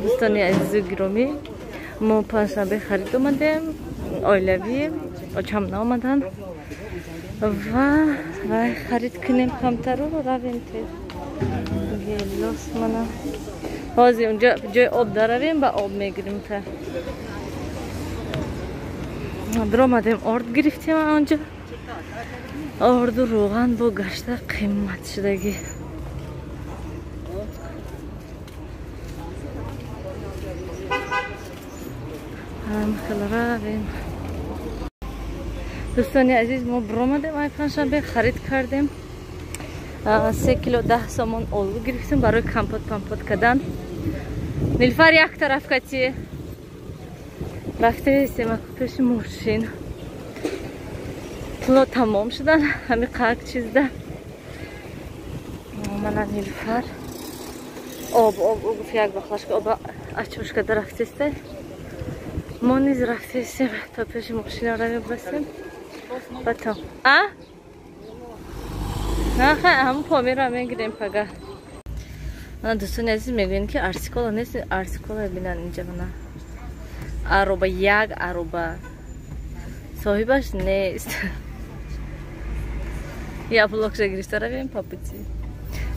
Дӯстони азизу гиромӣ, мо панҷшанбе харид омадем, оилавӣ, очам наомаданд ва вай харид кунем камтару равем тез. Гелос мана. Ҳозир унҷо ҷои об даравем, ба об мегирем та. Биромадем, орд гирифтем онҷо. Орду рӯған бо гашта қимат шудагӣ. Равем. Дӯстони азиз, мо биромадем ай панҷшанбе, харид кардем. 3 кило 10 сомон олу гирифтем барои компот пампот кардан. Нилфар як тараф кати рафтаистем пеши мошин. Пуло тамом шудан, ҳами қак чизда. Мана Нилфар об об гуфт, як бахлашка об ачошкада рафтаисте. Мо низ рафтаистем то пеши мошина равем басем. Потом. А? На, ҳамун помира мегирем пага. Мана дӯстони азиз, мегӯянд ки арсикола нест, арсикола бинан инҷа мана. Ароба, як ароба. Соҳибаш нест. Я блокша гирифта равем по пути.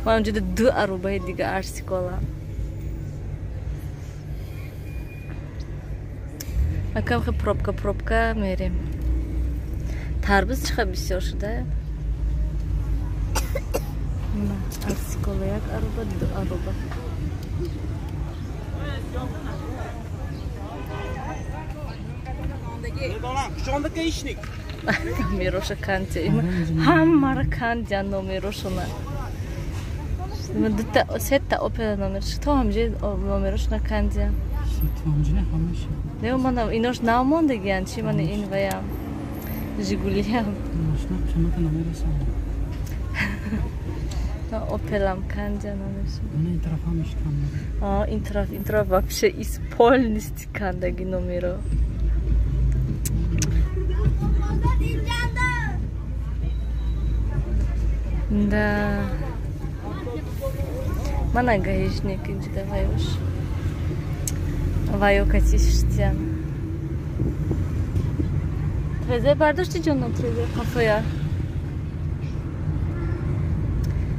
Ман онҷо ду аробаи дига арсикола. Акам хе пробка пробка мерем. Тарбуз чӣ хел бисёр шуда? Арсикола як ароба, ду ароба. Номероша канте. Ҳамара кандя номерошона. Дута сета опела номер. То ҳамҷи номерошона кандя. Не, мана инош намондагиян, чи мана ин ваям. Жигулиям. Опелам кандя номерш. Ин тараф ҳамаш канда. А, ин тараф вообще из полностью кандаги номеро. Да. Мана гаишник инҷида ваёш. Ваё катиштян. Трезе бардошти ҷоном, трезе қафоя.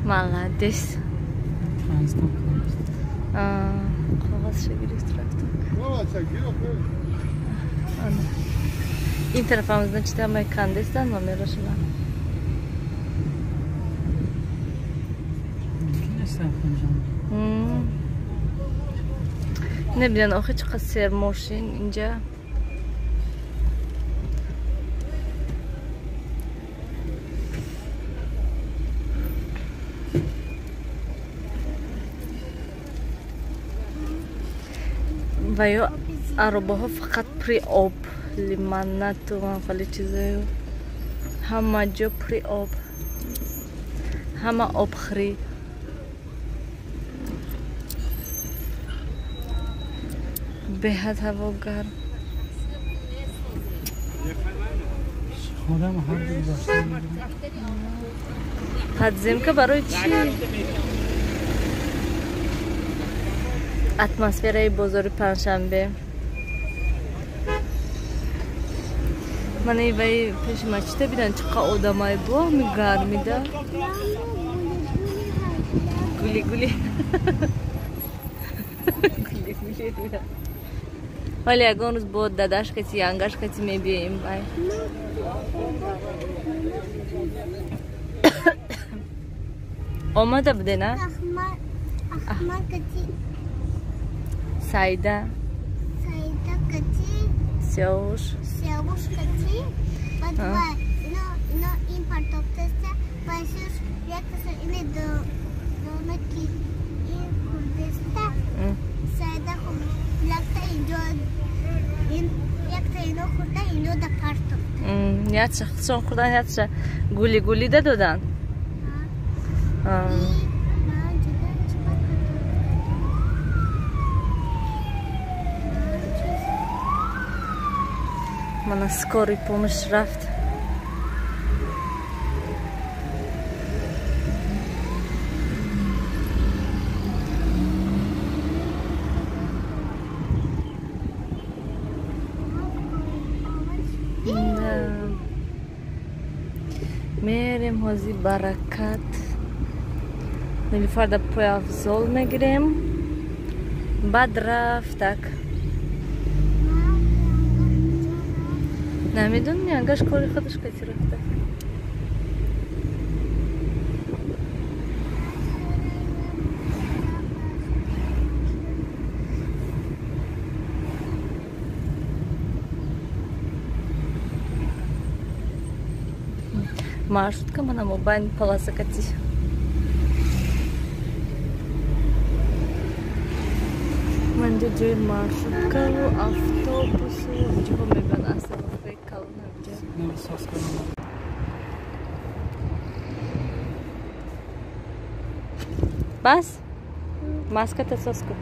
Молодец. Коғазша гирифт рафтак. Ин тарафам значит ҳамаи кандестан номерошона. Небинан охи чӣ қадр сермошин инҷа. Ва ё аробаҳо фақат при об, лимонату хеле чизаю. Ҳама ҷо при об. Ҳама обхӯрӣ. Беҳад ҳаво гарм. Подземка барои чӣ? Атмосфераи бозори панҷшанбе. Мана ваи пеши масҷида бинан чӣ қадр одамай бо ҳами гармида. Гули гули. Гули гули. Вале ягон рӯз бо дадаш кати, янгаш кати мебиёем вай. Омада буде, на? Сайда. Сайда кати. Сёвуш. Сёвуш кати. Баъд ино ин партофтаста, баъд якаса ине донаки ин хурдеста. Сайда хуб якта инҷо ин якта ино хурда ино да партофт. Яча худшон хурдан, яча гули гули да додан. Мана скорый помощь рафт. Мерем ҳози баракат. Нилуфарда пойафзол мегирем. Баъд рафтак. Намедонӣ, ангаш кори худаш кати рафта. Маршрутка мана мобайн полоса кати. Манҷа ҷои маршруткаву автобусу ҷиҳо мебиён остановкаи калон ҳамҷа. Бас? Маската сос кун.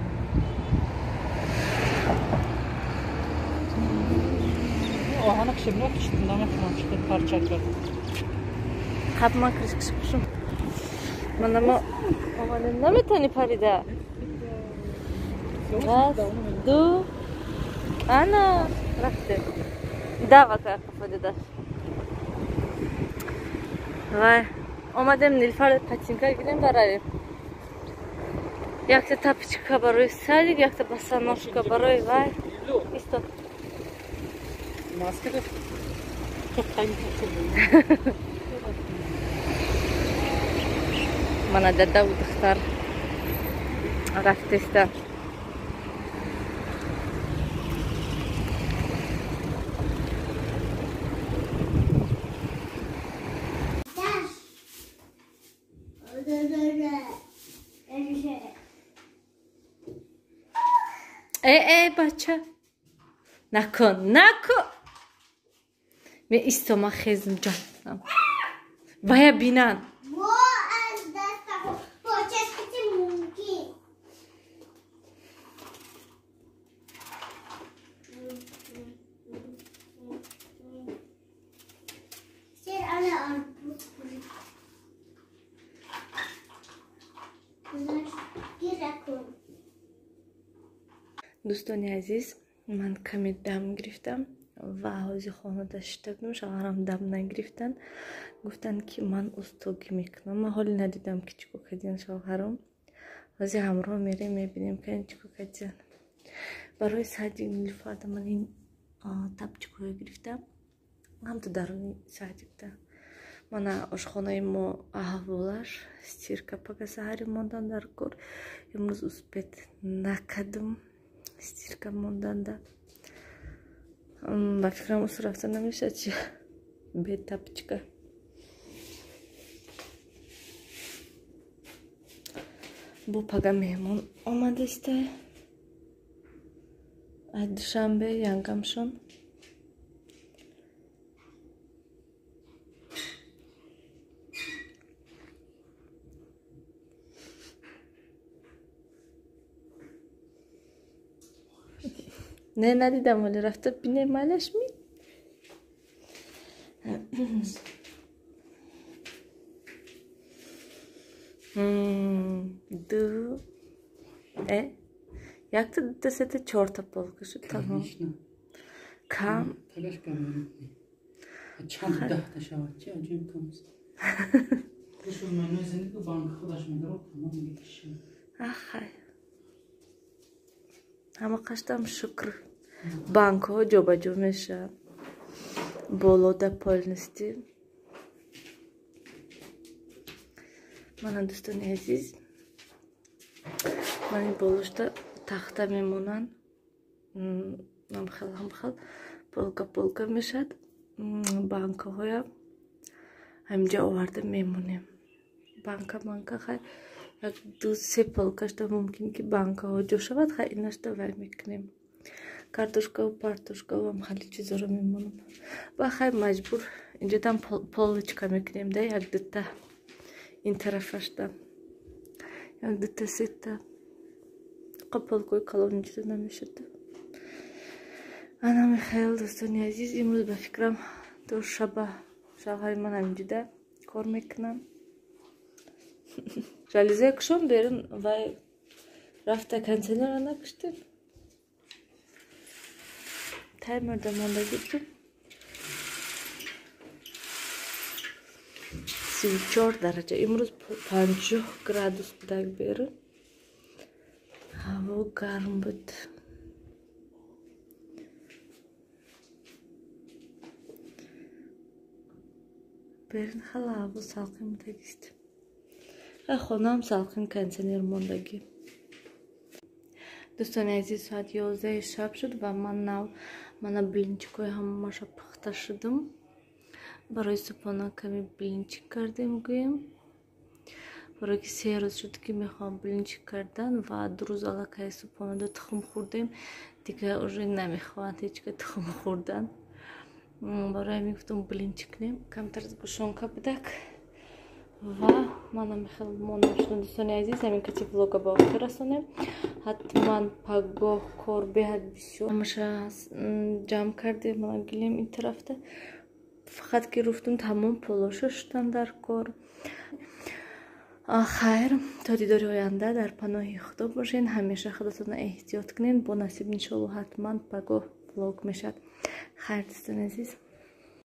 Оҳана кишиб кишид наметавонам шуд парча кард. Қаб ман кришкиш кушум. Манама омадем наметавонӣ парида. Раз, ду, ана рафтем. Дава қафо дедаш. Вай, омадем Нилфар патинка гирем баравем. Якта тапочка барои садик, якта босоножка барои вай. Исто. Маска Мана дадаву духтар рафтеста. Э, бача. Накун, накун. Меистом, ман хезм ҷон. Вая бинан. Дӯстони азиз, ман каме дам гирифтам ва ҳози хонада шита будам. Шавҳарам дам нагирифтанд, гуфтанд ки ман устогӣ мекунам. Ман ҳоле надидам ки чӣ кор кардиян шавҳарам. Ҳози ҳамроҳ мерем, мебинем ки чӣ кор кардиян. Барои садик Нилуфарда ман ин тапчикҳоя гирифтам, ҳамту даруни садикда. Мана ошхонаи мо аҳволаш, стирка пага саҳари мондан дар кор. Имрӯз успет накардам стирка монданда. Ба фикрам усу рафта намешад чи бе тапчика. Бо пага меҳмон омадеста. Ай Душанбе янгамшон. Не, надидам, вале рафта бинем малаш ми. Ду, якта, дута, сета, чорта полка шуд, тамом. Кам. Талаш кам. Чанд даҳта шавад, чи аҷоиб кам аст. Кушун майнои зиндагӣ банк худаш медорад, тамом мекашад. Ахай. Ҳама қаштам шукр. Банкҳо ҷобаҷо мешаванд. Болода полности. Мана дӯстони азиз, мани болошта тахта мемонанд. Ҳамхел ҳамхел полка полка мешавад. Банкҳоя ҳаминҷа оварда мемонем. Банка банка хай як ду се полкашта мумкин ки банкаҳо ҷо шавад, хай инашта вай мекунем. Картошкаву партошкаву ҳам хеле чизоро мемонам. Ва хай маҷбур инҷо там полочка мекунем да, як дута ин тарафашта. Як дута сета. Қа полкои калон инҷо намешад. Ана Михаил, дӯстони азиз, имрӯз ба фикрам то шаба шавҳари ман ҳаминҷода кор мекунам. Жалюзия кушом берун вай рафта кондиционерро накуштем. Таймерда мондагӣ будем. 34 дараҷа. Имрӯз 50 градус будак берун. Ҳаво гарм буд. Берун хела ҳаво салқин будагист. Хонаам салқин, кондитсионер мондагӣ. Дӯстони азиз, соат 11 шаб шуд ва ман нав мана блинчикҳои ҳамаша пухта шудам. Барои субҳона каме блинчик кардем, гӯем. Барои ки 3 рӯз шуд, ки мехоҳам блинчик кардан ва 2 рӯз аллакай субҳона ду тухм хӯрдем. Дигар уже намехоҳанд ҳеҷ ка тухм хӯрдан. Барои ҳамин гуфтам блинчик кунем. Камтар сгущёнка будак. Ва манам хел монам шудам, дӯстони азиз. Ҳамин кати влога ба охир расонем. Ҳатман пагоҳ кор беҳад бисёр. Ҳамаша ҷамъ кардем, мана гилем ин тарафта. Фақат ки руфтум тамом полоша шудан дар кор. Хайр, то дидори оянда дар паноҳи Худо бошен. Ҳамеша худатонро эҳтиёт кунед. Бо насиб иншоалло ҳатман пагоҳ влог мешавад. Хайр, дӯстони азиз.